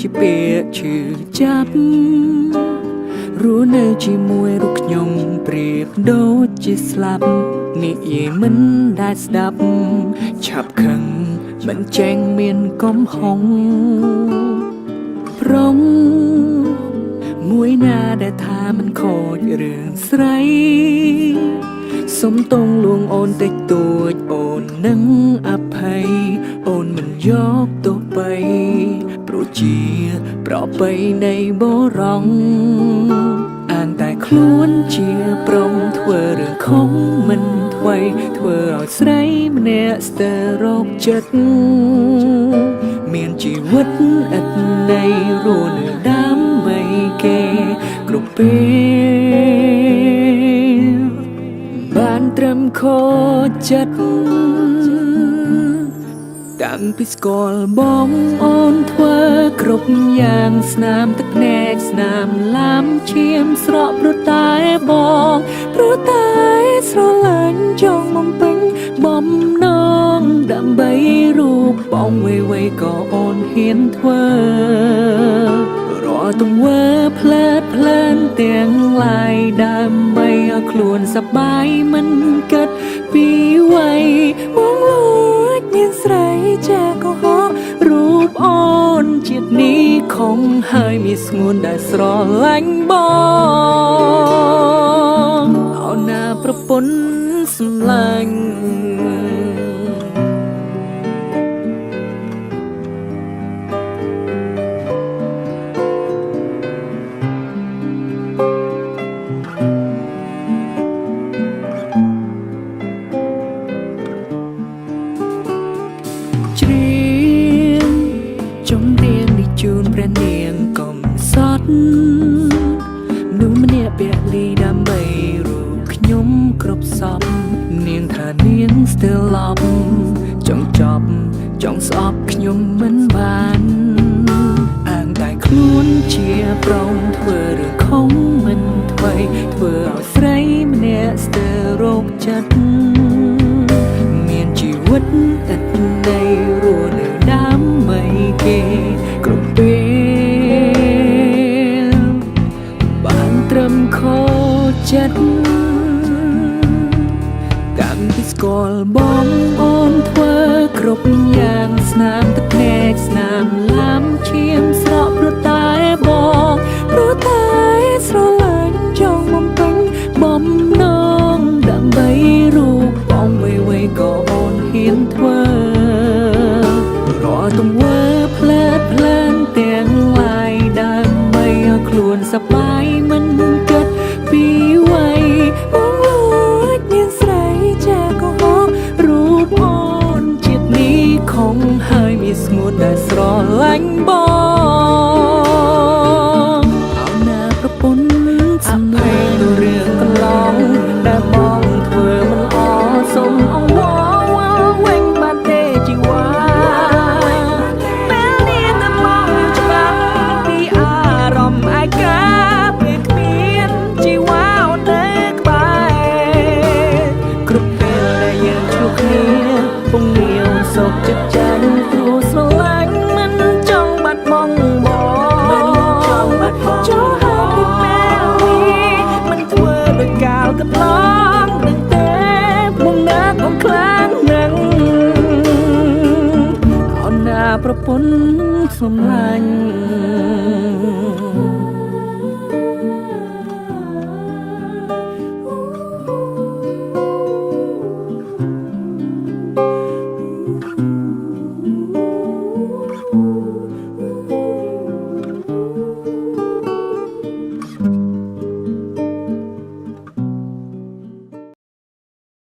ជាពាក្យឈឺចាប់រស់នៅជាមួយរូបខ្ញុំប្រៀបដូចជាស្លាប់និយាយមិនដែលស្ដាប់ឆាប់ខឹងមិនចេះមានកំហុងប្រុងមួយណាដែលថាមិនខូចរឿងស្រី សុំតងលួងអូនតិចតួចអូននឹងអភ័យអូនមិនយកទោះបីព្រោះជាប្រពៃណីបរងអានតែខ្លួនជាប្រុងធ្វើរឿងខំមិនថ្វីធ្វើឲ្យស្រីម្នាក់ស្ទើររោគចិត្តមានជីវិតឥតន័យរស់នៅដើម្បីគេគ្រប់ពេល បានត្រឹមខូចចិត្តតាំងពីស្គាល់បងអូនធ្វើគ្រប់យ៉ាងស្នាមទឹកភ្នែកស្នាមឡាមឈាមស្រក់ព្រោះតែបងព្រោះតែស្រឡាញ់ចង់បំពេញបំណងដើម្បីរូបបងវៃៗក៏អូនហ៊ានធ្វើរាល់ទង្វើផ្លើតផ្លើនទាំងឡាយដើម្បីឲ្យខ្លួនសប្បាយមិនគិតពីវ័យបងលួចមានស្រីចាកុហករូបអូនជាតិនេះខំហើយមានស្ងួនដែលស្រឡាញ់បងអូនណាប្រពន្ធសម្លាញ់ ច្រៀងចម្រៀងនេះជូនព្រះនាងកំសត់នោះម្នាក់ពលីដើម្បីរូបខ្ញុំគ្រប់សពនាងថានាងស្ទើរឡប់ចង់ចប់ចង់ស្អប់ខ្ញុំមិនបានអាងតែខ្លួនជាប្រុងធ្វើរឿងខំមិនថ្មីធ្វើឲ្យស្រីម្នាក់ស្ទើររោគចិត្ត មានជីវិតឥតន័យរស់នៅដើម្បីគេគ្រប់ពេលបានត្រឹមខូចចិត្តតាំងពីស្គាល់បងអូនធ្វើគ្រប់យ៉ាងស្នាមទឹកភ្នែកស្នាមឡាមឈាមស្រក់ព្រោះតែបងព្រោះតែស្រឡាញ់ចង់បំពេញបំណងដើម្បីរូបបងវៃៗក៏អូនហ៊ានធ្វើរាល់ទង្វើផ្លើតផ្លើនទាំងឡាយដើម្បីឲ្យខ្លួនសប្បាយមិនគិតពីវ័យបងលួចមានស្រីចាកុហករូបអូនជាតិនេះខំហើយមានស្ងួនដែលស្រឡាញ់បងអោណាប្រពន្ធសម្លេងទៅរឿងកន្លងដែលបងធ្វើមិនល្អសុំអង្វរវិញបានទេជីវ៉ា ពេលនេះតែមកច្បាស់ពីអារម្មណ៍ឯកាពេលគ្មានជីវ៉ាអូននៅក្បែរគ្រប់ពេលដែលយើងជួបគ្នាពងនាវសោកចិត្តចាញ់ព្រោះស្រឡាញ់មិនចង់បាត់បង់បងចូលហើយពីពេលនេះមិនធ្វើដោយកាលកន្លងនឹងទេមុំណាកុំខ្លាំងណាស់ អូនណាប្រពន្ធសម្លាញ់។